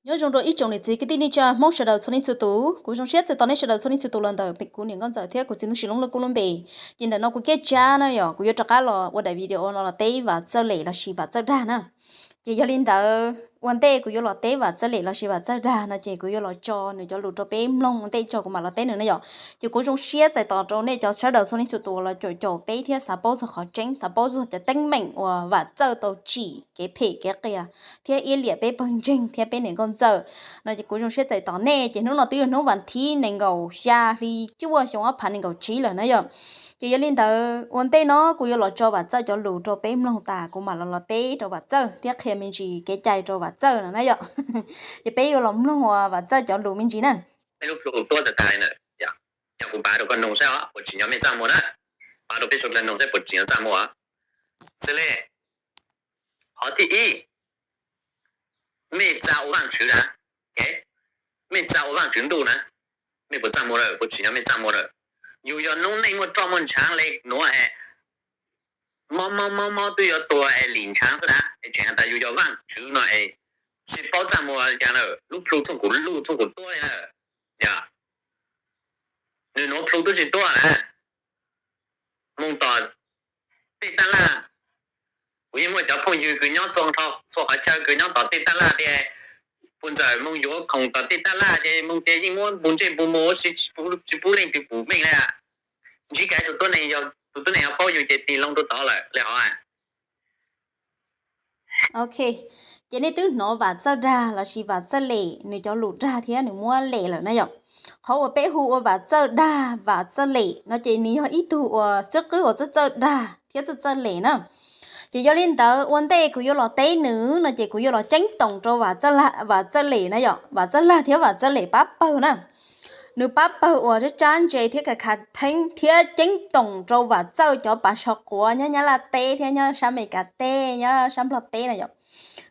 Nyob zoo rau ib tsoom niam txiv kwv tij neej tsa Hmoob sawv daws txhua leej txhua tus. Kuv zoo siab txais tos nej sawv daws txhua leej txhua tus los ntawm kuv niam nkauj ntxawm thiab kuv txiv Ntxoov Sis Loob lub kub lub npe. Ces ntawm no kuv kev tsa na yom, kuv yuav rov qab los ua daim video no los teb Vam Txawj Lem lossis Vam Txawj Dag na. Ces yog li ntawd ua ntej kuv yuav los teb Vam Txawj Lem lossis Vam Txawj Dag no ces kuv yuav los tso nws cov lus rau peb mloog ua ntej tso kuv mam los teb nws na yom. Ces kuv zoo siab txais tos rau nej cov sawv daws txhua leej txhua tus los caum caum peb thiab xav paub txog qhov tseeb, xav paub txog cov teeb meem uas Vam Txawj tau tsim kev phem kev qias thiab iab liam peb pawg ntseeg thiab peb niam nkauj ntxawm no. Ces kuv zoo siab txais tos nej. Ces hnub no twb yog hnub vas thib nees nkaum xya hli cuaj xyoo ob phav nees nkaum tsib lawm na yom. Ces yog li ntawd ua ntej no kuv yuav los tso Vam Txawj cov lus rau peb mloog tas kuv mam los los teb rau Vam Txawj thiab qhia me ntsis kev cai rau Vam Txawj no na yom. Ces peb yuav los mloog Vam Txawj cov lus me ntsis na. Peb lub plhu tuab tas tas li na, yog kuv pav rau koj noog saib puas tsim nyog mej txaj muag na. Pav rau peb suav dlawg noog saib puas tsim nyog txaj muag. Xws li qhov thib ib, mej tsa ua Vaajtswv na, mej tsa ua Vaajtswv ntuj na, mej puas txaj muag lawm, puas tsim nyog mej txaj muag lawm? Yus yog noob neej muaj roj muaj ntshaav le nuav es mob mob mob mob twb yuav tuag es lim ntshaav xwb na, es tseem has tas yus yog Vaajtswv no es tsi paub txaj muag li cas na. Lub plhu txhooj kuv luj txhooj kuv tuab li na, yog nws nuav plhu tub tsi tuab na. Moog tom tej taj laj, kuv yeej muaj cov phooj ywg kws nyob txhua qhov chaw kws nyob tom tej taj laj tias puag ntxawm moog yuav khoom tom tej taj laj ces moog tias yeej muab npus ntsej npus muag ua si tsi pub leej twg pum meej le. Ntsib kais tus tuab neeg, tus tuab neeg ho paub yus ces tig loo rau tod lawm le hov. Ok, ces nej twb hnov Vam Txawj Dag lossis Vam Txawj Lem nws cov lus dag thiab nws muab lem lawm na yom. Qhov uas peb hu ua Vam Txawj Dag Vam Txawj Lem no ces nws yog ib tug uas xwb qwb uas txawj txawj dag thiab txawj txawj lem na. Ces yog li ntawd ua ntej kuv yuav los teb nws no ces kuv yuav los ceeb toom rau Vam Txawj Lem na yom, Vam Txawj Lag thiab Vam Txawj Lem pab pawg na. Nws pab pawg uas tsab tsab ntse thiab khav khav theeb thiab ceeb toom rau Vam Txawj cov pav so quav nyob Nyab Laj teb thiab nyob sab Amelikas teb, nyob sab Nplog teb na yom.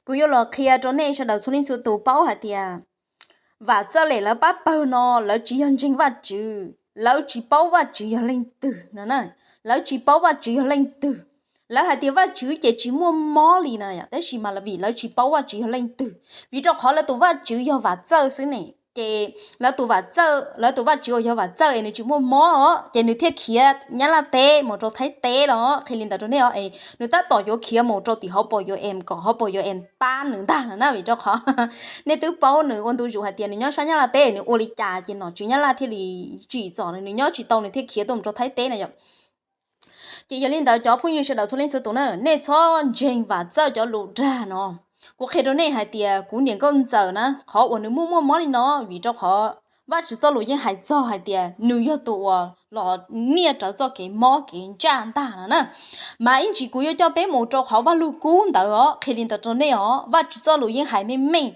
Kuv yuav los qhia rau nej sawv daws txhua leej txhua tus paub hais tias Vam Txawj Lem lawv pab pawg no lawv tsis yog ntseeg Vajtswv, lawv tsis paub Vajtswv yog leej twg no na. Lawv tsis paub Vajtswv yog leej twg. Lawv hais tias Vajtswv ces tsis muaj mob li no yom, tab sis mas vim lawv tsis paub Vajtswv yog leej twg, vim rau qhov lawv tus Vajtswv yog Vam Txawj xwb ne. Ces lawv tus Vam Txawj, lawv tus Vajtswv uas yog Vam Txawj es nws tsis muaj mob os, ces nws thiaj khiav Nyab Laj teb mus rau Thaib teb los qhia li ntawd rau nej os. Es nws tab tom yuav khiav mus rau tim hauv paus yuav em kom hauv paus yuav em pab nws ntag no na, vim rau qhov nej twb paub nws ua ntu zus hais tias nws nyob sab Nyab Laj teb nws ua li cas ces nom tswv Nyab Laj thiaj li tsim txom nws, nws nyob tsis tau nws thiaj khiav tuaj mus rau Thaib teb na yom. Ces yog li ntawd cov phooj ywg sawv daws txhua leej txhua tus na, nej txhob ntseeg Vam Txawj cov lus dag no. Kuv qhia rau nej hais tias kuv niam nkauj ntxawm na, qhov uas nws muaj muaj mob li no vim rau qhov Vajtswv txoj lus yeej hais txog hais tias nws yog tus uas los niaj rawv txoj kev mob kev ntsaj ntag no na. Mas ib ntsis kuv yuav coj peb mus rau qhov Vaj Lug Kub ntawd os, qhia li ntawd rau nej os, Vajtswv txoj lus yeej hais meej meej.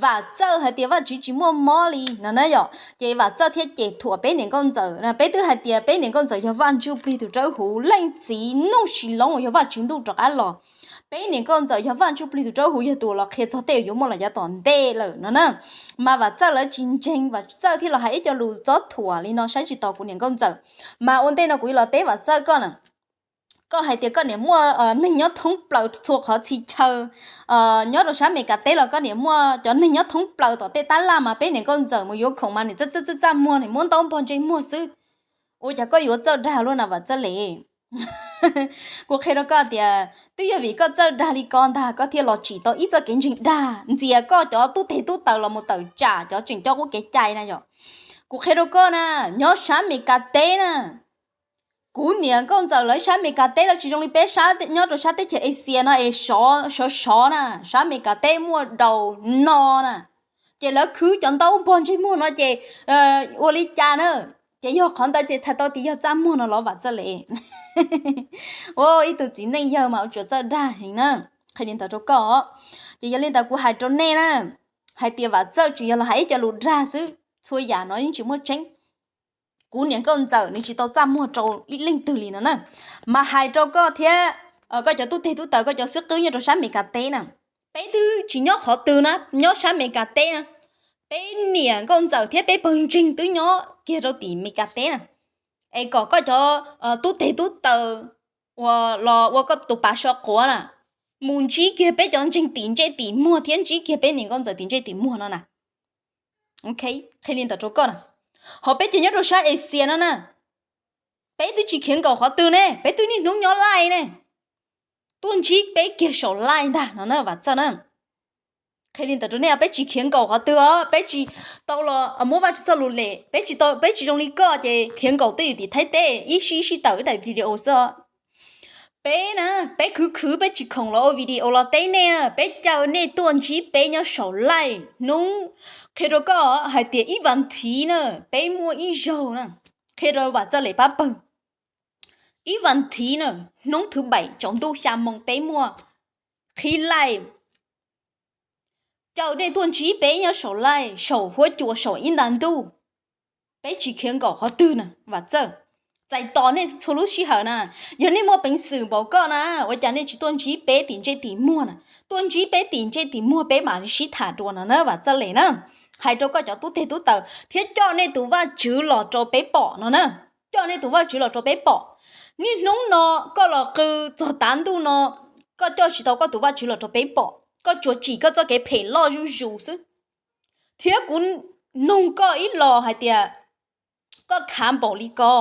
Vam Txawj hais tias Vajtswv tsis muaj mob li no na yom, ces Vam Txawj thiaj cem thuam peb niam nkauj ntxawm na. Peb twb hais tias peb niam nkauj ntxawm yog Vaj Ntsuj Plig tus dawb huv, leej txiv Nuj Sis Loob uas yog Vajtswv ntuj rov qab los. Peb niam nkauj ntxawm yog Vaj Ntsuj Plig tus dawb huv, yog tus los qhia txog tej uas yuav muaj los yav tom ntej lawm no na. Mas Vam Txawj lawv tsis ntseeg, Vam Txawj thiaj los hais ib co lus txob thuam li no saib tsis taus kuv niam nkauj ntxawm. Mas ua ntej no kuv yuav los teb Vam Txawj koj na. Koj hais tias koj niam muaj neeg nyob thoob plaws txhua qhov txhia chaw, nyob rau sab Amelikas teb los koj niam muaj cov neeg nyob thoob plaws tom tej tab laj, mas peb niam nkauj ntxawm mus yuav khoom mas niam txaj txaj txaj muag, niam muab ntaub npog ntsej muag xwb. Ua cas koj yuav txawj dag luaj na Vam Txawj Lem? Kuv qhia rau koj tias twb yog vim koj txawj dag li ko ntag koj thiaj los tsim tau ib txoj kev ntseeg dag, ntxias koj cov tub teg tub taws los mus tawm tsam cov tseem coj qub kev cai na yom. Kuv qhia rau koj na, nyob sab Amelikas teb na, kuv niam nkauj ntxawm lawv sab Amelikas teb lawv tsis zoo li peb nyob rau sab teb chaws Asia no es sov sov na, sab Amelikas teb muaj daus no na. Ces lawv khwv cov ntaub npog ntsej muag no ces ua li cas na? Ces yog qhov ntawd ces txhais tau tias yog txaj muag no los Vam Txawj Lem? Ua ib tug txiv neej yawg mas ua tsuas txawj dag heev na. Qhia li ntawd rau koj. Ces yog li ntawd kuv hais rau nej na, hais tias Vam Txawj tsuas yog los hais ib co lus dag xwb, txhua yam no yeej tsis muaj tseeb. Kuv niam nkauj ntxawm nws tsis tau txaj muag rau ib leej twg li no na. Mas hais rau koj thiab koj cov tub teg tub taws, koj cov xib qwb nyob rau sab Amelikas teb na, peb twb tsis nyob qhov twg na, nyob sab Amelikas teb na. Peb niam nkauj ntxawm thiab peb pawg ntseeg twb nyob kiag rau tim Amelikas teb na. Es kom koj cov tub teg tub taws uas los ua koj tus pav so quav na, mus ntsib kiag peb cov ntseeg tim ntsej tim muag thiab ntsib kiag peb niam nkauj ntxawm tim ntsej tim muag no na. Qhia li ntawd rau koj na, ho peb ces nyob rau sab Asia no na, peb twb tsis khiav nkaum qhov twg ne, peb twb niaj hnub nyob live ne, tuaj ntsib peb kiag saum live ntag no na Vam Txawj na. Qhia li ntawd rau nej, peb tsis khiav nkaum qhov twg os, peb tsis tau los muab Vajtswv txoj lus lem, peb tsis tau, peb tsis zoo li koj ces khiav nkaum twj ywm tim Thaib teb ib sij ib sij tawm ib daim video xwb os. Peb na, peb khwv khwv peb tsis khoom los ua video los teb nej, peb caw nej tuaj ntsib peb nyob saum live hnub, qhia rau koj hais tias ib vas thiv na, peb muaj ib zaug na, qhia rau Vam Txawj Lem pab pawg, ib vas thiv na, hnub thwv paim tsaus ntuj xya moo peb muaj qhib live, caw nej tuaj ntsib peb nyob saum live saum huab cua saum ib nta ntuj. Peb tsis khiav nkaum qhov twg na Vam Txawj, txais tos nej txhua lub sij hawm na. Yog nej muaj peev xwm npaum koj na, ua cas nej tsis tuaj ntsib peb tim ntsej tim muag na? Tuaj ntsib peb tim ntsej tim muag peb mam li sib tham dua no na Vam Txawj Lem na. Hais rau koj cov tub teg tub taws thiab coj nej tus Vajtswv los rau peb pom no na. Coj nej tus Vajtswv los rau peb pom. Niaj hnub no koj los qw txog tav ntuj no, koj coj tsis tau koj tus Vajtswv los rau peb pom, koj tsuas tsim koj txoj kev phem loj zuj zus xwb. Thiab kuv noog koj ib los hais tias koj khav npaum li ko,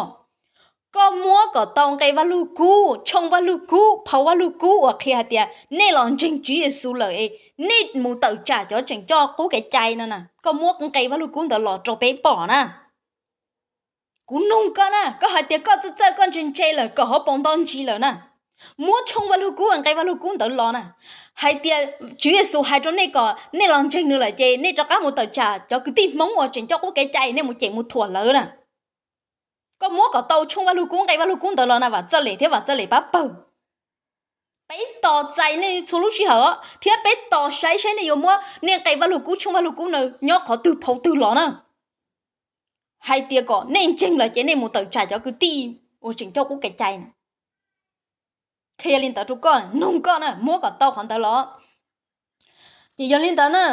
koj muab kom tau nqe Vaj Lug Kub, tshooj Vaj Lug Kub, phau Vaj Lug Kub uas qhia hais tias nej los ntseeg Tswv Yexus lawm es nej mus tawm tsam cov tseem coj qub kev cai no na, koj muab nqe Vaj Lug Kub ntawd los rau peb pom na. Kuv noog koj na, koj hais tias koj txawj txawj koj ntse ntse lawm kom hauv paus nto ntsis lawm na, muab tshooj Vaj Lug Kub, nqe Vaj Lug Kub ntawd los na, hais tias Tswv Yexus hais rau nej kom nej los ntseeg nws lawm ces nej rov qab mus tawm tsam cov kwv tij Hmoob uas tseem coj qub kev cai, nej mus cem mus thuam lawv na. Koj muab kom tau tshooj Vaj Lug Kub, nqe Vaj Lug Kub ntawd los na Vam Txawj Lem thiab Vam Txawj Lem pab pawg. Peb tos txais nej txhua lub sij hawm thiab peb tos saib saib nej yuav muab nej nqe Vaj Lug Kub, tshooj Vaj Lug Kub na nyob qhov twg phau twg los na, hais tias kom nej ntseeg lawm ces nej mus tawm tsam cov kwv tij uas tseem coj qub kev cai na. Qhia li ntawd rau koj, noog koj na, muab kom tau qhov ntawd los. Ces yog li ntawd na,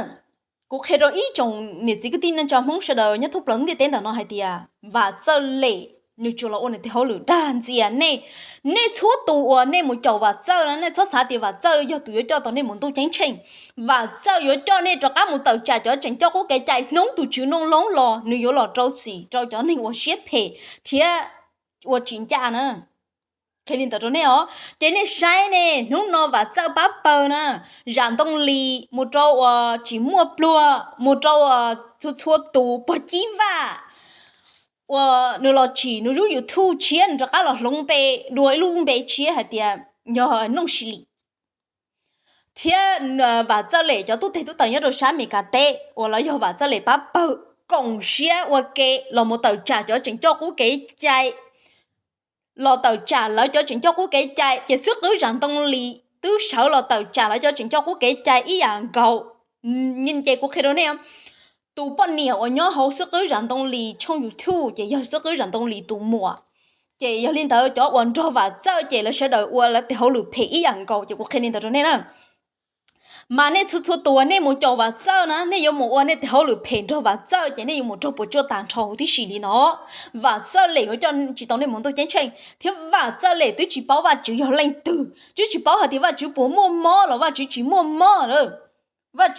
kuv qhia rau ib tsoom niam txiv kwv tij neej tsa Hmoob sawv daws nyob thoob plaws ntiaj teb ntawm no hais tias Vam Txawj Lem nws tsuas los ua nws tes hauj lwm dag ntxias nej. Nej txhua tus uas nej mus caum Vam Txawj na, nej txhob xav tias Vam Txawj yog tus yuav coj tau nej mus ntuj ceeb tsheej. Vam Txawj yuav coj nej rov qab mus tawm tsam cov tseem coj qub kev cai. Hnub tus Tswv Ntuj Loog los nws yuav los rau txim rau cov neeg uas siab phem thiab ua tsis ncaj na. Qhia li ntawd rau nej os, ces nej saib ne, hnub no Vam Txawj pab pawg na, Zam Ntoo Lis mus rau uas tsis muaj pluag, mus rau uas txhua txhua tus pog Cib Vaj uas nws los tsim nws lub YouTube tshiab, nws rov qab los hloov npe dua ib lub npe tshiab hais tias yog Nooj Sis Lis. Thiab Vam Txawj Lem cov tub teg tub taws nyob rau sab Amelikas teb uas lawv yog Vam Txawj Lem pab pawg koom siab ua ke los mus tawm tsam cov tseem coj qub kev cai, los tawm tsam lawv cov tseem coj qub kev cai, ces xib hwb Zam Ntoo Lis twb sawv los tawm tsam lawv cov tseem coj qub kev cai ib yam nkaus. Ces kuv qhia rau nej, tus poj niam uas nyob hauv xib hwb Zam Ntoo Lis tshooj YouTube ces yog xib hwb Zam Ntoo Lis tus muam. Ces yog li ntawd cov uas nrog Vam Txawj ces lawv sawv daws ua lawv tes hauj lwm phem ib yam nkaus, ces kuv qhia li ntawd rau nej na. Mas nej txhua txhua tus uas nej mus caum Vam Txawj na, nej yuav mus ua nej tes hauj lwm phem nrog Vam Txawj ces nej yuav mus raug puas tsuaj tag nrho huv tib si li no. Vam Txawj Lem yuav coj tsis tau nej mus ntuj ceeb tsheej, thiab Vam Txawj Lem twb tsis paub Vajtswv yog leej twg, twb tsis paub hais tias Vajtswv puas muaj mob los Vajtswv tsis muaj mob. Vam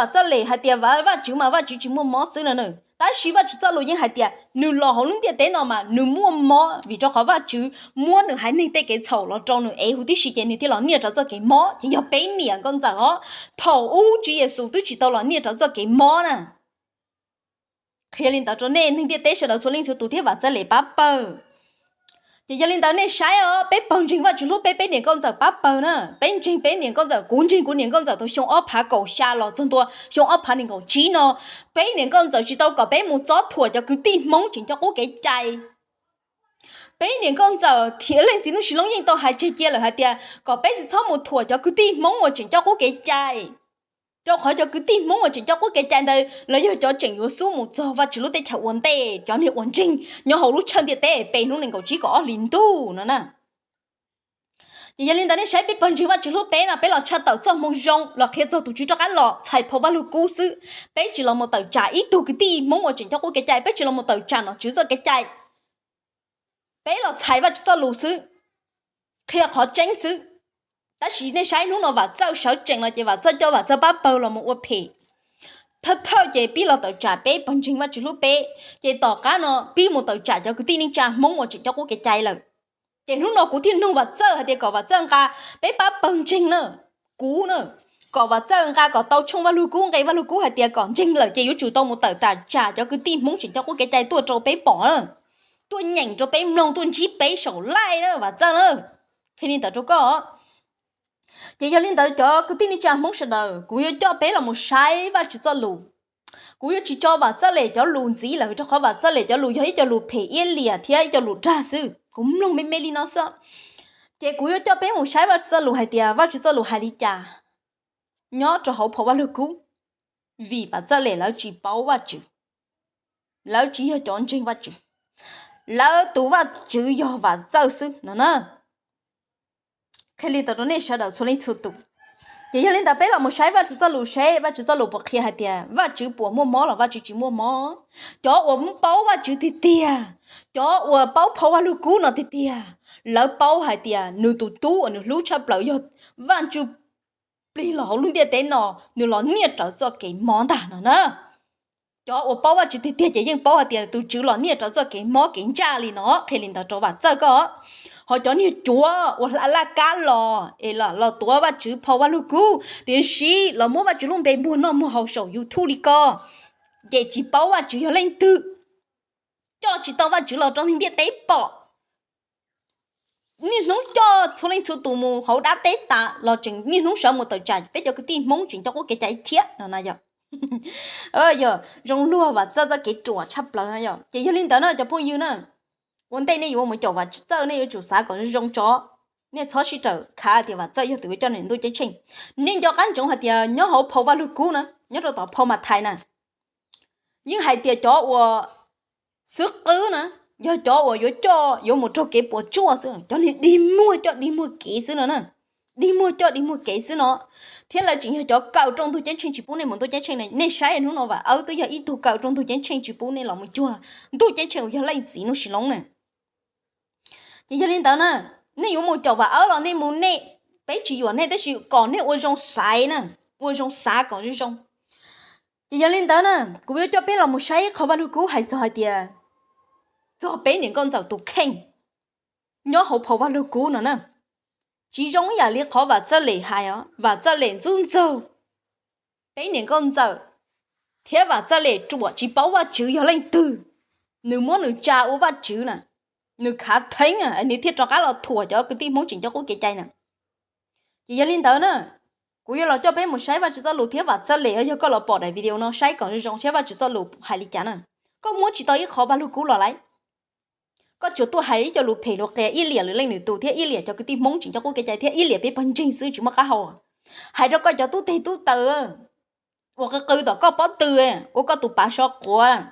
Txawj Lem hais tias Vajtswv mas Vajtswv tsis muaj mob xwb no na. Tab sis Vajtswv txoj lus yeej hais tias nws los hauv lub ntiaj teb no mas nws muaj mob, vim rau qhov Vajtswv muab nws haiv neeg tej kev txhaum los rau nws ev huv tib si ces nws thiaj los niaj rawv txoj kev mob. Ces yog peb niam nkauj ntxawm os, thaum ub Tswv Yexus twb tsis tau los niaj rawv txoj kev mob na. Qhia li ntawd rau nej neeg ntiaj teb sawv daws txhua leej txhua tus thiab Vam Txawj Lem pab pawg. Ces yog li ntawd nej saib os, peb pawg ntseeg Vajtswv hlub peb, peb niam nkauj ntxawm pab pawg na, peb ntseeg peb niam nkauj ntxawm, kuv ntseeg kuv niam nkauj ntxawm thaum xyoo ob phav kaum xya los txog ntua xyoo ob phav nees nkaum tsib no, peb niam nkauj ntxawm tsis tau kom peb mus txob thuam cov kwv tij Hmoob tseem coj qub kev cai. Peb niam nkauj ntxawm thiab leej txiv Nuj Sis Loob yeej tau hais tseg cia lawm hais tias kom peb tsis txhob mus thuam cov kwv tij Hmoob uas tseem coj qub kev cai, rau qhov cov kwv tij Hmoob uas tseem coj qub kev cai ntawd lawv yog cov tseem yuav xub mus txog Vajtswv lub teb chaws ua ntej, cov niag uas ntseeg nyob hauv lub tsawg ntiaj teb peb hnub nees nkaum tsib kaum ob hli ntuj no na. Ces yog li ntawd nej saib peb pawg ntseeg Vajtswv hlub peb no, peb los tshaj tawm txoj moo zoo los qhia txog tus Tswv rov qab los txhais phau Vaj Lug Kub xwb. Peb tsis los mus tawm tsam ib tug kwv tij Hmoob uas tseem coj qub kev cai, peb tsis los mus tawm tsam nom tswv txoj kev cai. Peb los txhais Vajtswv txoj lus xwb, qhia qhov tseeb xwb. Tab sis nej saib hnub no Vam Txawj sawv tsees los ces Vam Txawj coj Vam Txawj pab pawg los mus ua phem. Thawj thawj ces pib los tawm tsam peb pawg ntseeg Vajtswv hlub peb, ces tom qab no pib mus tawm tsam cov kwv tij neej tsa Hmoob uas tseem coj qub kev cai lawm. Ces hnub no kuv thiaj nug Vam Txawj hais tias kom Vam Txawj nqa peb pab pawg ntseeg na, kuv na, kom Vam Txawj nqa kom tau tshooj Vaj Lug Kub, nqe Vaj Lug Kub hais tias kom ntseeg lawm ces yuav tsum tau mus tawm tam tsam cov kwv tij Hmoob tseem coj qub kev cai tuaj rau peb pom na, tuaj nyeem rau peb mloog, tuaj ntsib peb saum laij na Vam Txawj na. Qhia li ntawd rau koj. Ces yog li ntawd cov kwv tij neej tsa Hmoob sawv daws, kuv yuav coj peb los mus saib Vajtswv txoj lus. Kuv yuav tsis tso Vam Txawj Lem cov lus ntxiv lawm, rau qhov Vam Txawj Lem cov lus yog ib co lus phem iab liam thiab ib co lus dag xwb, kuv mloog me me li no xwb. Ces kuv yuav coj peb mus saib Vajtswv txoj lus hais tias Vajtswv txoj lus hais li cas nyob rau hauv phau Vaj Lug Kub. Vim Vam Txawj Lem lawv tsis paub Vajtswv, lawv tsis yog cov ntseeg Vajtswv, lawv tus Vajtswv yog Vam Txawj xwb no na. Qhia li ntawd rau nej sawv daws txhua leej txhua tus. Ces yog li ntawd peb los mus saib Vajtswv txoj lus seb Vajtswv txoj lus puas qhia hais tias Vajtswv puas muaj mob los Vajtswv tsis muaj mob. Cov uas paub Vajtswv tiag tiag, cov uas paub phau Vaj Lug Kub no tiag tiag, lawv paub hais tias nws tus tub uas nws hlub tshaj plaws yog Vaj Ntsuj Plig los hauv lub ntiaj teb no, nws los niaj rawv txoj kev mob ntag no na. Cov uas paub Vajtswv tiag tiag ces yeej paub hais tias tus Tswv los niaj rawv txoj kev mob kev ntsaj li no, qhia li ntawd rau Vam Txawj koj. Ho cov niag cuav uas hla laj kab los es los tuav Vajtswv phau Vaj Lug Kub, tiam sis los muab Vajtswv lub npe muag noj muag haus saum YouTube li ko, ces tsis paub Vajtswv yog leej twg, coj tsis tau Vajtswv los rau neeg ntiaj teb pom. Niaj hnub coj txhua leej txhua tus mus hauv dab teb tas los tseem niaj hnub sawv mus tawm tsam peb cov kwv tij Hmoob tseem coj qub kev cai thiab no na yom. Yog zoo luag Vam Txawj txoj kev ruam tshaj plaws na yom. Ces yog li ntawd na cov phooj ywg na, ua ntej nej yuav mus caum Vam Txawj nej yuav tsum xav kom zoo zoo tso. Nej txhob sib raws khav tias Vam Txawj yog tus yuav coj niam ntuj ceeb tsheej. Nej nco qab ntsoov hais tias nyob hauv phau Vaj Lug Kub na, nyob rau tom phau Mathais na, yeej hais tias cov uas xwb qwb na, yog cov uas yuav coj yuav mus raug kev puas tsuaj xwb, cov niag dig muag coj dig muag kev xwb no na. Dig muag coj dig muag kev xwb no, thiab lawv tseem yog cov kaw rau ntuj ceeb tsheej tsis pub nej mus ntuj ceeb tsheej na. Nej saib hnub no Vam Awb twb yog ib tug kaw rau ntuj ceeb tsheej tsis pub nej los mus cuag ntuj ceeb tsheej uas yog leej txiv Nuj Sis Loob na. Ces yog li ntawd na, nej yuav mus caum Vam Awb los nej mus nej, peb tsis yuam nej tab sis kom nej ua zoo xaiv na, ua zoo xav kom zoo zoo. Ces yog li ntawd na, kuv yuav coj peb los mus saib ib qho Vaj Lug Kub hais txog hais tias, txog peb niam nkauj ntxawm tus kheej nyob hauv phau Vaj Lug Kub no na. Tsis zoo ib yam li qhov Vam Txawj Lem hais os, Vam Txawj Lem ntxub ntxaug peb niam nkauj ntxawm thiab Vam Txawj Lem ruam tsis paub Vajtswv yog leej twg, nws muab nws tsa ua vaj tswv na, nws khav theeb, nws thiaj rov qab los thuam cov kwv tij Hmoob tseem coj qub kev cai na. Ces yog li ntawd na, kuv yuav los coj peb mus saib Vajtswv txoj lus thiab Vam Txawj Lem, yog koj los pom daim video no saib kom zoo zoo thiab Vajtswv txoj lus hais li cas na. Koj muab tsis tau ib qho Vaj Lug Kub los lauj. Koj tsuas tuaj hais ib co lus phem lus qias ib liam lwm leej lwm tus thiab ib liam cov kwv tij Hmoob tseem coj qub kev cai thiab ib liam peb pawg ntseeg xwb tsis muaj qab hau. Hais rau koj cov tub teg tub taw uas qw qw tom koj pob tw, ua koj tus pav so quav.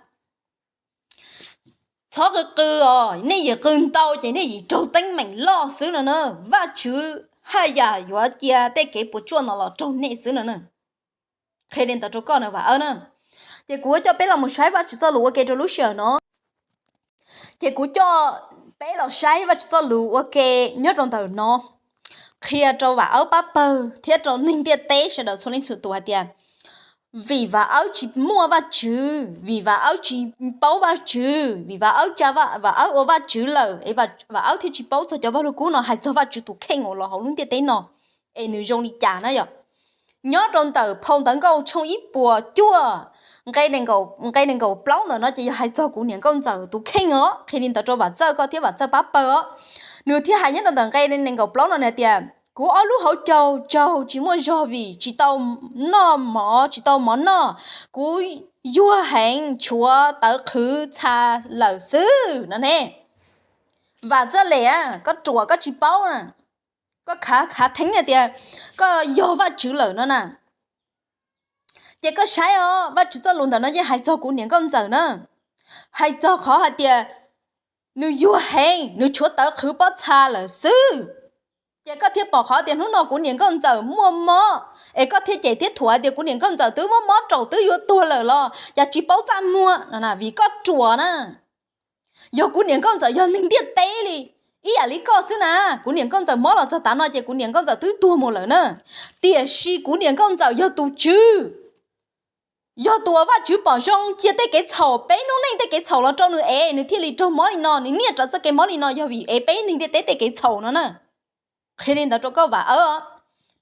Txhob qw qw os, nej yim qw ntau ces nej yim raug teeb meem loj xwb no na. Vajtswv haj yam yuav cia tej kev puas tsuaj no los raug nej xwb no na. Qhia li ntawd rau koj na Vam Awb na. Ces kuv yuav coj peb los mus saib Vajtswv txoj lus ua ke rau lub sij hawm no. Ces kuv coj peb los saib Vajtswv txoj lus ua ke nyob rau ntawm no, qhia rau Vam Awb pab pawg thiab rau neeg ntiaj teb sawv daws txhua leej txhua tus hais tias, vim Vam Awb tsis muaj Vajtswv, vim Vam Awb tsis paub Vajtswv, vim Vam Awb tsa Vam Awb ua vaj tswv lawm es Vam Awb thiaj tsis paub txog cov Vaj Lug Kub no hais txog Vajtswv tus kheej uas los hauv lub ntiaj teb no es nws zoo li cas na yom. Nyob rau ntawm phau Ntawv Nkauj tshooj ib puas cuaj, nqe nees nkaum plaub ntawm no ces yog hais txog kuv niam nkauj ntxawm tus kheej os. Qhia li ntawd rau Vam Txawj koj thiab Vam Txawj pab pawg os. Nws thiaj hais nyob rau ntawm nqe nees nkaum plaub no nws hais tias, kuv ob lub hauv caug caug tsis muaj zog vim tsis tau noj mov, tsis tau mov noj, kuv yuag heev tshuav tawv qhwv txha lawm xwb no ne. Vam Txawj Lem, koj ruam koj tsis paub na, koj khav khav theeb hais tias koj yog Vajtswv lawm no na. Ces koj saib os, Vajtswv txoj lus ntawm no yeej hais txog kuv niam nkauj ntxawm na, hais txog qhov hais tias nws yuag heev, nws tshuav tawv qhwv pob txha lawm xwb. Ces koj thiaj pom qhov tias hnub no kuv niam nkauj ntxawm muaj mob, es koj thiaj cem thiab thuam hais tias kuv niam nkauj ntxawm twb muaj mob raum twb yuav tuag lawm los cas tsis paub txaj muag no na, vim koj ruam na. Yog kuv niam nkauj ntxawm yog neeg ntiaj teb li, Ib yam li koj xwb na, kuv niam nkauj ntxawm mob los txog tav no ces kuv niam nkauj ntxawm twb tuag mus lawm na. Tiam sis kuv niam nkauj ntxawm yog tus Tswv, yog tus uas Vajtswv pom zoo cia tej kev txhaum, peb noob neej tej kev txhaum los rau nws es nws thiaj li raug mob li no, nws niaj rawv txoj kev mob li no yog vim es peb neeg ntiaj teb tej kev txhaum no na. Qhia li ntawd rau koj Vam Awb,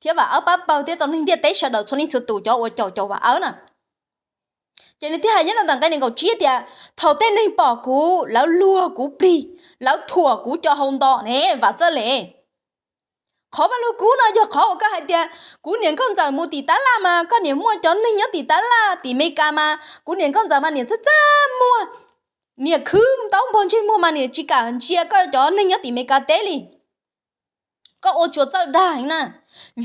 thiab Vam Awb pab pawg thiab tau neeg ntiaj teb sawv daws txhua leej txhua tus cov uas caum caum Vam Awb na. Ces nws thiaj hais nyob rau ntawm nqe nees nkaum tsib tias, thaum tej neeg pom kuv, lawv luag kuv plig, lawv thuam kuv cov hau nto ne, Vam Txawj Les. Qhov Vaj Lug Kub no yog qhov uas koj hais tias kuv niam nkauj ntxawm mus tim tab laj mas koj niam muaj cov neeg nyob tim tab laj tim Meskas mas kuv niam nkauj ntxawm mas niam txaj txaj muag, niam khwb ntaub npog ntsej muag mas niam tsis kam ntsia koj cov neeg nyob tim Meskas teb li. Koj ua tsuas txawj dag heev na,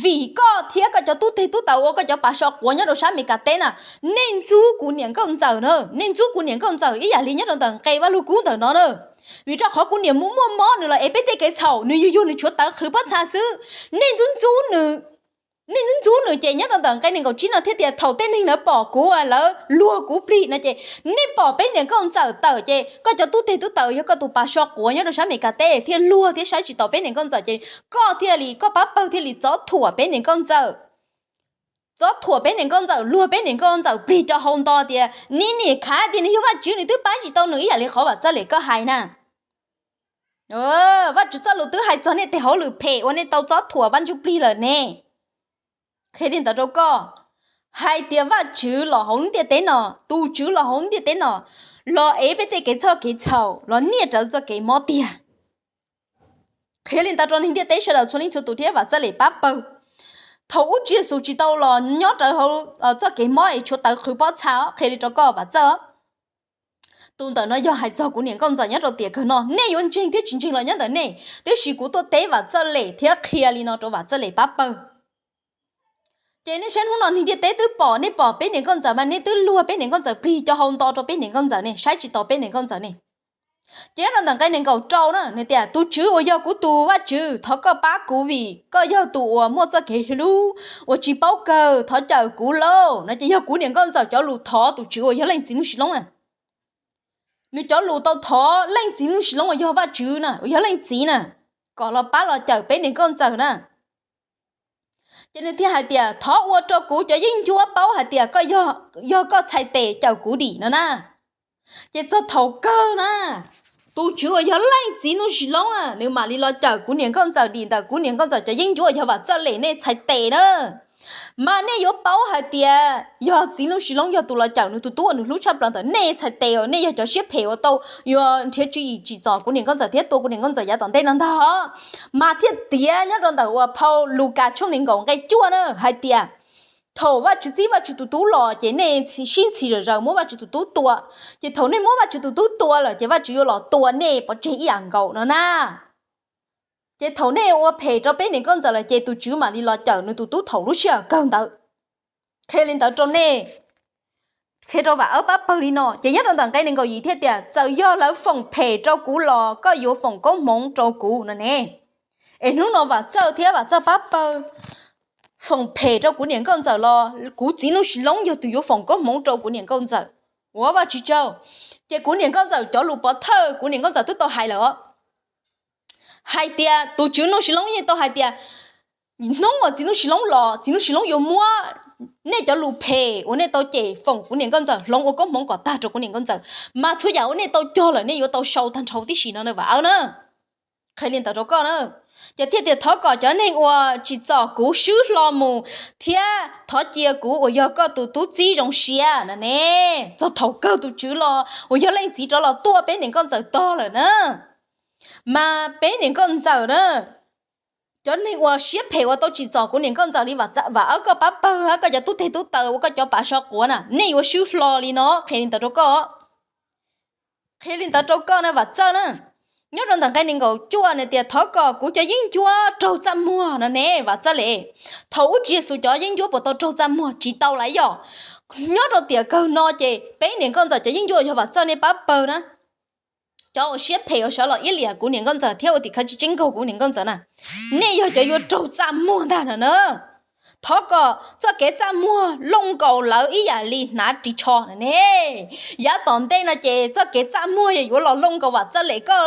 vim koj thiab koj cov tub teg tub taws ua koj cov pav so quav nyob rau sab Meskas teb na, nej ntxub kuv niam nkauj ntxawm na, nej ntxub kuv niam nkauj ntxawm ib yam li nyob rau ntawm nqe Vaj Lug Kub ntawm no na. Vim rau qhov kuv niam mus muaj mob nws los ev peb tej kev txhaum, nws yug yug nws tshuav tawv qhwv pob txha xwb. Nej ntxub ntxub nws, nej ntxub ntxub nws ces nyob rau ntawm nqe nees nkaum tsib no thiaj tias thaum tej neeg lawv pom kuv uas lawv luag kuv plig no ces nej pom peb niam nkauj ntxawm tawm ces koj cov tub teg tub taws yog koj tus pav so quav nyob rau sab Meskas teb thiaj luag thiab saib tsis taus peb niam nkauj ntxawm ces koj thiaj li, koj pab pawg thiaj li txob thuam peb niam nkauj ntxawm, txob thuam peb niam nkauj ntxawm, luag peb niam nkauj ntxawm plig cov hau nto tias nws niam khav tias nws yog Vajtswv nws twb pab tsis tau nws ib yam li qhov Vam Txawj Les koj hais na. Vajtswv txoj lus twb hais txog nej tes hauj lwm phem uas nej tau txob thuam Vaj Ntsuj Plig lawm ne. Qhia li ntawd rau koj, hais tias Vajtswv los hauv ntiaj teb no, tus Tswv los hauv ntiaj teb no, los ev peb tej kev txhoj kev txhaum, los niaj rawv txoj kev mob tiag. Qhia li ntawd rau neeg ntiaj teb sawv daws txhua leej txhua tus thiab Vam Txawj Les pab pawg. Thaum ub Tswv Yexus tsis tau los nyob rawv hauv txoj kev mob es tshuav tawv qhwv pob txha, qhia li rau koj Vam Txawj. Tus ntawm no yog hais txog kuv niam nkauj ntxawm nyob rau tiam kawg no, nej yuav ntseeg thiab tsis ntseeg los nyob ntawm nej, tiam sis kuv tuaj teb Vam Txawj Les thiab qhia li no rau Vam Txawj Les pab pawg. Ces nej saib hnub no neeg ntiaj teb twb pom, nej pom peb niam nkauj ntxawm mas nej twb luag peb niam nkauj ntxawm plig cov hau nto rau peb niam nkauj ntxawm ne, saib tsis taus peb niam nkauj ntxawm ne. Ces nyob rau ntawm nqe nees nkaum rau na nws tias, tus Tswv uas yog kuv tus Vajtswv, thov koj pab kuv vim koj yog tus uas muaj txoj kev hlub uas tsis paub kawg, thov cawm kuv lauj no ces yog kuv niam nkauj ntxawm cov lus thov tus Tswv uas yog Leej Txiv Nuj Sis Loob na. Nws cov lus tau thov Leej Txiv Nuj Sis Loob uas yog Vajtswv na, uas yog Leej Txiv na, kom los pab los cawm peb niam nkauj ntxawm na. Ces nws thiaj hais tias thov ua rau kuv cov yeeb ncuab paub hais tias koj yog, yog koj txhais tes cawm kuv dim no na. Ces txog thaum kawg na, tus Tswv uas yog Leej Txiv Nuj Sis Loob na nws mam li los cawm kuv niam nkauj ntxawm dim ntawm kuv niam nkauj ntxawm cov yeeb ncuab uas yog Vam Txawj Les nej txhais tes na. Mas nej yuav paub hais tias yog Txiv Nuj Sis Loob yog tus los cawm nws tus tub uas nws hlub tshaj plaws ntawm nej txhais tes uas nej yog cov siab phem uas tau yuav nrhiav tswv yim tsim txom kuv niam nkauj ntxawm thiab tua kuv niam nkauj ntxawm yav tom ntej no ntag. Mas thiaj tiav nyob rau ntawm uas phau Lukas tshooj nees nkaum nqe cuaj na hais tias, thaum Vajtswv txib Vajtswv tus tub los ces nej sib ntxhi zom zaws muab Vajtswv tus tub tua. Ces thaum nej muab Vajtswv tus tub tua lawm ces Vajtswv yuav los tua nej pov tseg ib yam nkaus no na. Ces thaum nej ua phem rau peb niam nkauj ntxawm lawm ces tus Tswv mam li los cawm nws tus tub thaum lub sij hawm kawg ntawd. Qhia li ntawd rau nej, qhia rau Vam Awb pab pawg li no. Ces nyob rau ntawm nqe nees nkaum yim thiaj tias, txawm yog lawv foom phem rau kuv los koj yuav foom koob hmoov rau kuv no ne. Es hnub no Vam Txawj thiab Vam Txawj pab pawg foom phem rau kuv niam nkauj ntxawm los kuv Txiv Nuj Sis Loob yog tus yuav foom koob hmoov rau kuv niam nkauj ntxawm. Ua Vajtswv tsaug. Ces kuv niam nkauj ntxawm cov lus pov thawj kuv niam nkauj ntxawm twb tau hais lawm os. Hais tias tus Tswv Nuj Sis Loob yeej tau hais tias, hnub uas Txiv Nuj Sis Loob los Txiv Nuj Sis Loob yuav muab nej cov lus phem uas nej tau cem foom kuv niam nkauj ntxawm hloov ua koob hmoov kom tag rau kuv niam nkauj ntxawm, mas txhua yam uas nej tau cog lawm nej yuav tau sau tag nrho tib si no na Vam Awb na. Qhia li ntawd rau koj na. Ces thiaj tias thov kom cov neeg uas tsim txom kuv swb hlo mus, thiab thov cia kuv uas yog koj tus tub txib zoo siab no ne. Txog thaum kawg tus Tswv los uas yog Leej Txiv rov los tuaj peb niam nkauj ntxawm tog lawm na. Mas peb niam nkauj ntxawm na, cov neeg uas siab phem uas tau tsim txom kuv niam nkauj ntxawm li Vam, Vam Awb koj pab pawg hab koj cov tub teg tub taws ua koj cov pav so quav na, nej yuav swb hlo li no, qhia li ntawd rau koj. Qhia li ntawd rau koj na Vam Txawj na. Nyob rau ntawm nqe nees nkaum cuaj nws tias thov kom kuv cov yeeb ncuab raug txaj muag no ne Vam Txawj le. Thaum ub Tswv Yexus cov yeeb ncuab puas tau raug txaj muag? Tsis tau lawm yog. Nyob rau tiam kawg no ces peb niam nkauj ntxawm cov yeeb ncuab yog Vam Txawj nej pab pawg na. Cov uas siab phem uas sawv los iab liam kuv niam nkauj ntxawm thiab ua tim khawv tsis tseeb nkaug kuv niam nkauj ntxawm na, nej yog cov yuav raug txaj muag ntag no na. Thov kom txoj kev txaj muag looj nkaus lawv ib yam li hnav ris tsho ne. Yav tom ntej no ces txoj kev txaj muag yog yuav los looj nkaus Vam Txawj Lem koj,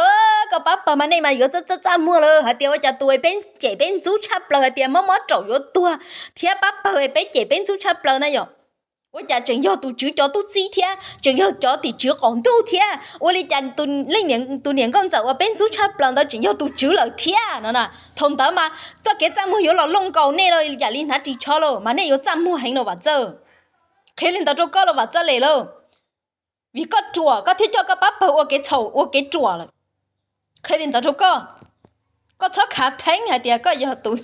koj pab pawg mas nej mas yuav txaj txaj muag lawm hais tias ua cas tus peb cem peb ntxub tshaj plaws hais tias mob mob raum yuav tuag thiab pab pawg peb cem peb ntxub tshaj plaws na yom. Ua cas tseem yog tus tswv cov tub txib thiab tseem yog cov tim tswv qaum ntuj thiab ua li cas tus niam nkauj ntxawm uas peb ntxub tshaj plaws ntawd tseem yog tus tswv lawm thiab no na. Thaum ntawd mas txoj kev txaj muag yuav los looj nkaus nej yam li hnav ris tsho lawm mas nej yuav txaj muag heev no Vam Txawj. Qhia li ntawd rau koj los Vam Txawj Lem lawm, vim koj ruam koj thiaj coj koj pab pawg ua kev txhaum ua kev ruam lawm. Qhia li ntawd rau koj, koj txhob khav theeb hais tias koj yog tus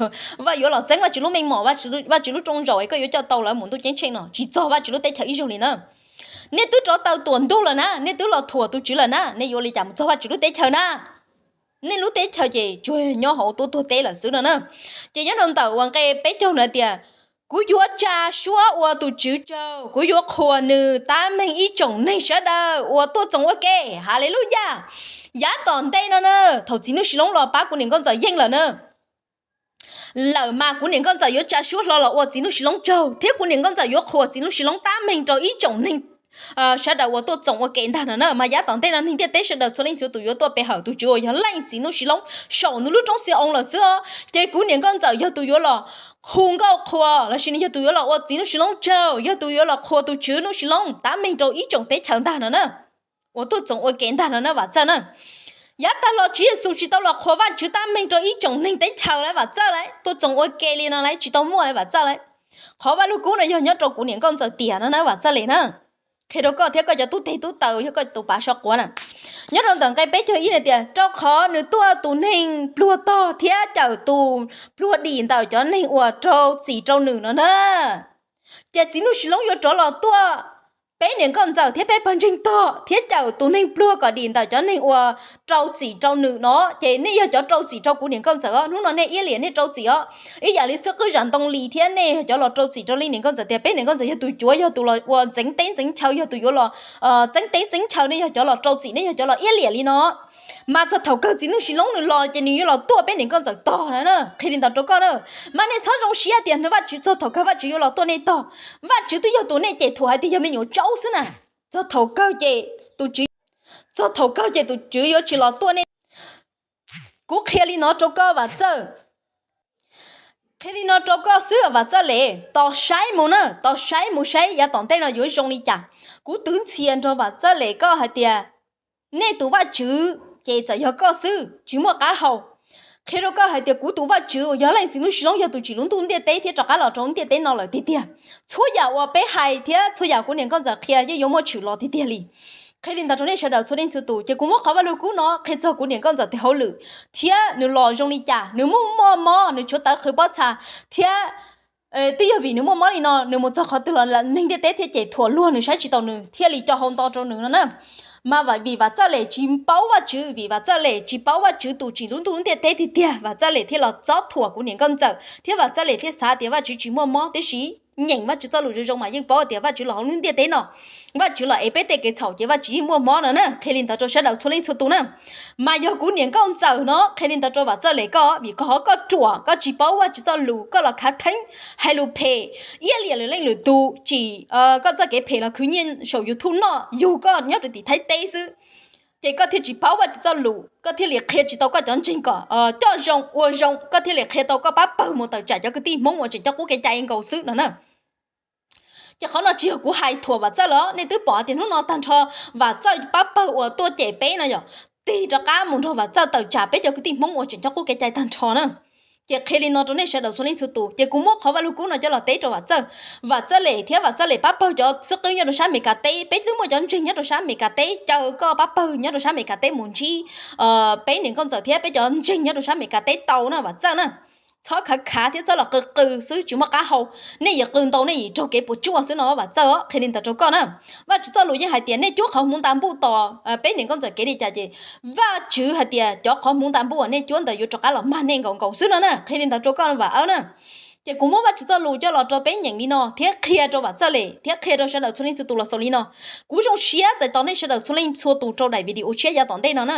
Vaj yuav los txeeb Vajtswv lub meej mom, Vajtswv lub rooj zaum es koj yuav coj tau lawv mus ntuj ceeb tsheej no, tsis txog Vajtswv lub teb chaws ib zaug li na. Nej twb rov taw tuam ntuj lawm na, nej twb los thuam tus tswv lawm na, nej yuav li cas mus txog Vajtswv lub teb chaws na? Nej lub teb chaws ces tsuas nyob hauv tuab tuag teb lawm xwb no na. Ces nyob rau ntawm uas nqe peb caug na tias, kuv yuav tsa suab ua tus tswv tsaug, kuv yuav qhuas nws tab meeg ib tsoom neeg sawv daws uas tuaj txoos ua ke. Haleluyas. Yav tom ntej no na, thaum txiv Nuj Sis Loob los pab kuv niam nkauj ntxawm yeej lawm na, lawm mas kuv niam nkauj ntxawm yuav tsa suab hlo los ua txiv Nuj Sis Loob tsaug thiab kuv niam nkauj ntxawm yuav qhuas txiv Nuj Sis Loob tab meeg rau ib tsoom neeg sawv daws uas tuaj txoos ua ke ntag no na. Mas yav tom ntej no neeg ntiaj teb sawv daws txhua leej txhua tus yuav tuaj pe hawm tus tswv uas yog Leej Txiv Nuj Sis Loob saum nws lub roob Xi-oos lawm xwb os. Ces kuv niam nkauj ntxawm yog tus yuav los hu nkauj qhuas lossis nws yog tus yuav los ua txiv Nuj Sis Loob tsaug, yog tus yuav los qhuas tus tswv Nuj Sis Loob tab meeg rau ib tsoom teb chaws ntag no na, uas tuaj txoos ua ke ntag no na Vam Txawj na. Yav tag los Tswv Yexus tsis tau los qhuas Vajtswv tab meeg rau ib tsoom neeg teb chaws lawm Vam Txawj lawm, tuaj txoos ua ke li no lawm tsis tau muaj lawm Vam Txawj lawm. Qhov Vaj Lug Kub no yog nyob rau kuv niam nkauj ntxawm tiam no na Vam Txawj Lem na. Qhia rau koj thiab koj cov tub teg tub taw yog koj tus pav so quav na. Nyob rau ntawm nqe peb caug ib na tias, rau qhov nws tuaj tus neeg pluag tog thiab cawm tus pluag dim ntawm cov neeg uas rau txim rau nws no na. Ces txiv Nuj Sis Loob yuav rov los tuaj peb niam nkauj ntxawm thiab peb pawg ntseeg tog thiab cawm tus neeg pluag kom dim ntawm cov neeg uas rau txim rau nws no. Ces nej yog cov rau txim rau kuv niam nkauj ntxawm os, hnub no nej iab liam nej rau txim os. Ib yam li xib qwb Zam Ntoo Lis thiab nej yog cov los rau txim rau Leej niam nkauj ntxawm tias peb niam nkauj ntxawm yog tus cuav, yog tus los ua ntxeev teb ntxeev chaw, yog tus yuav los txeev teb txeev chaw, nej yog cov los rau txim, nej yog cov los iab liam li no. Mas txog thaum kawg txiv Nuj Sis Loob nws los ces nws yuav los tuaj peb niam nkauj ntxawm tog na. Qhia li ntawd rau koj na. Mas nej txhob zoo siab tias nws Vajtswv, txog thaum kawg Vajtswv yuav los tuaj nej tog. Vajtswv twb yog tus nej cem thuam hais tias yog me nyuam tsaub xwb na. Txog thaum kawg ces tus tswv, txog thaum kawg ces tus tswv yuav tsis los tuaj nej. Kuv qhia li no rau koj Vam Txawj. Qhia li no rau koj xwb Vam Txawj Lem, tos saib mus na, tos saib mus saib yav tom ntej no yuav zoo li cas. Kuv twv ntxhias nrog Vam Txawj Lem koj hais tias nej tus Vajtswv ces txawm yog koj xwb, tsis muaj qab hau. Qhia rau koj hais tias kuv tus Vajtswv uas yog Leej Txiv Nuj Sis Loob yog tus tsim lub ntuj ntiaj teb thiab rov qab los rau ntiaj teb no lawm tiag tiag. Txhua yam uas peb hais thiab txhua yam kuv niam nkauj ntxawm qhia yeej yuav muaj tshwm los tiag tiag li. Qhia li ntawd rau nej sawv daws txhua leej txhua tus, ces kuv muab qhov Vaj Lug Kub no qhia txog kuv niam nkauj ntxawm tes hauj lwm thiab nws los zoo li cas, nws muaj muaj mob, nws tshuav tawv qhwv pob txha, thiab twb yog vim nws muaj mob li no nws mus txog qhov twg los neeg ntiaj teb thiaj cem thuam luag nws, saib tsis taus nws thiaj li co hau nto rau nws no na. Mas vim Vam Txawj Lem tsis paub Vajtswv, vim Vam Txawj Lem tsis paub Vajtswv tus tsim lub ntuj lub ntiaj teb tiag tiag, Vam Txawj Lem thiaj los txob thuam kuv niam nkauj ntxawm thiab Vam Txawj Lem thiaj xav tias Vajtswv tsis muaj mob, tiam sis nyeem Vajtswv txoj lus zoo zoo mas yeej paub tias Vajtswv los hauv lub ntiaj teb no, Vajtswv los ev peb tej kev txhaum ces Vajtswv yeej muaj mob no na. Qhia li ntawd rau sawv daws txhua leej txhua tus na. Mas yog kuv niam nkauj ntxawm no, qhia li ntawd rau Vam Txawj Lem koj, vim koj hov koj ruam, koj tsis paub Vajtswv txoj lus, koj los khav theeb, hais lus phem, iab liam lwm leej lwm tus, tsim koj txoj kev phem los khwv nyiaj saum YouTube noj, yug koj nyob rau tim Thaib teb xwb. Ces koj thiaj tsis paub Vajtswv txoj lus, koj thiaj li qhia tsis tau koj cov ntseeg kom coj zoo ua zoo, koj thiaj li qhia tau koj pab pawg mus tawm tsam cov kwv tij Hmoob uas tseem coj qub kev cai nkaus xwb no na. Ces qhov no tsis yog kuv hais thuam Vam Txawj los, nej twb pom tias hnub no tag nrho Vam Txawj pab pawg uas tuaj cem peb no yog tig rov qab mus nrog Vam Txawj tawm tsam peb cov kwv tij Hmoob uas tseem coj qub kev cai tag nrho na. Ces qhia li no rau nej sawv daws txhua leej txhua tus, ces kuv muab qhov Vaj Lug Kub no coj los teb rau Vam Txawj, Vam Txawj Lem thiab Vam Txawj Lem pab pawg cov xib qwb nyob rau sab Amelikas teb, peb twb muaj cov ntseeg nyob rau sab Amelikas teb, caw koj pab pawg nyob rau sab Amelikas teb mus ntsib peb niam nkauj ntxawm thiab peb cov ntseeg nyob rau sab Amelikas teb tau na Vam Txawj na. Txhob khav khav thiab txhob los qw qw xwb tsis muaj qab hau. Nej yim qw ntau nej yim raug kev puas tsuaj xwb no Vam Txawj os, qhia li ntawd rau koj na. Vajtswv txoj lus yeej hais tias nej cuab qhov hmoov nta npuj tos peb niam nkauj ntxawm kev li cas ces Vajtswv hais tias cov qhov hmoov nta npuj uas nej cuab ntawd yuav rov qab los mag nej nkaus nkaus xwb no na, qhia li ntawd rau koj Vam Awb na. Ces kuv muab Vajtswv txoj lus coj los rau peb nyeem li no thiab qhia rau Vam Txawj Lem thiab qhia rau sawv daws txhua leej txhua tus los xaus li no. Kuv zoo siab txais tos nej sawv daws txhua leej txhua tus rau daim video tshiab yav tom ntej no na.